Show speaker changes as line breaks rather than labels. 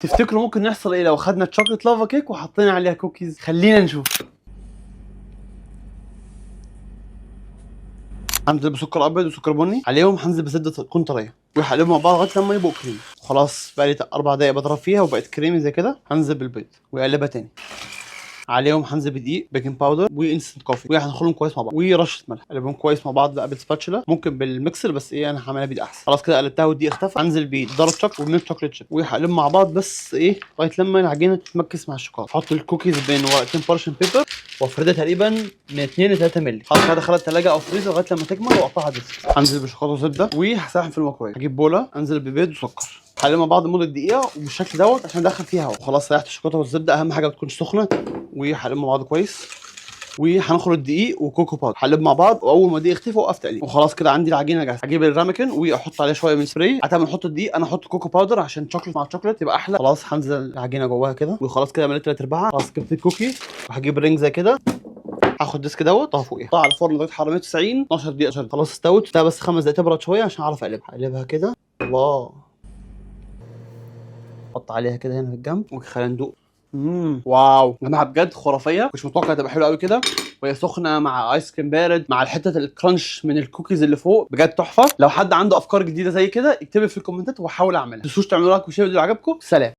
تفتكروا ممكن يحصل ايه لو خدنا chocolate lava cake وحطينا عليها كوكيز؟ خلينا نشوف. هنزل بسكر ابيض وسكر بني عليهم، هنزل بزبده تكون طرية وهقلبهم مع بعض لغاية لما يبقوا كريمي. خلاص بقى لي 4 دقايق بضرب فيها وبقت كريمي زي كده. هنزل بالبيض واقلبها تاني عليهم، هنزل بدقيق baking powder و instant coffee وهنخلهم كويس مع بعض ورشه ملح. قلبهم كويس مع بعض بقى بال spatula، ممكن بالميكسر بس ايه انا هعملها بايدي احسن. خلاص كده قلبتها والدقيق اختفى. هنزل ب dark chocolate و milk chocolate chip وهقلبهم مع بعض بس ايه لغاية لما العجينة تتمكس مع الشوكولاتة. احط الكوكيز بين ورقتين parchment paper وافردها تقريبا من 2 ل 3 مللي. خلاص كده ادخلها الثلاجة او فريزر لغاية لما تكمل واقطعها disc. هنزل بشوكولاته وزبده وهسيحهم في الميكرويف. هجيب بوله انزل ببيض وسكر، هقلبهم مع بعض لمدة دقيقة وبالشكل دوت عشان ادخل فيها هواء. خلاص سيحت الشوكولاتة والزبده، اهم حاجة ما تكونش سخنة، وهقلبهم مع بعض كويس. وهنخلط الدقيق و cocoa powder، هقلب مع بعض واول ما الدقيق يختفي وقف تقليب. وخلاص كده عندي العجينة جاهزة. هجيب ال ramekin واحط عليه شوية من سبراي. حتى ما نحط الدقيق انا احط cocoa powder عشان شوكليت مع شوكليت يبقى احلى. خلاص هنزل العجينة جواها كده وخلاص كده مليت 3 ارباعها. خلاص جبت ال cookie وهجيب ring زي كده، هاخد disc دوت اهو فوقيها. على الفرن درجه حرارة 190 12 دقيقة. خلاص استوت، ده بس 5 دقايق تبرد شوية عشان اعرف اقلبها. اقلبها كده، الله، حط عليها كده هنا في الجنب وخلينا ندوق. wow يا جماعة بجد خرافية، مش متوقع تبقى حلوة قوي كده وهي سخنة مع ice cream بارد مع الحتة ال crunch من الكوكيز اللي فوق، بجد تحفة. لو حد عنده افكار جديدة زي كده اكتبي في الكومنتات واحاول اعملها. ما تنسوش تعملوا like و share لو عجبكم. سلام.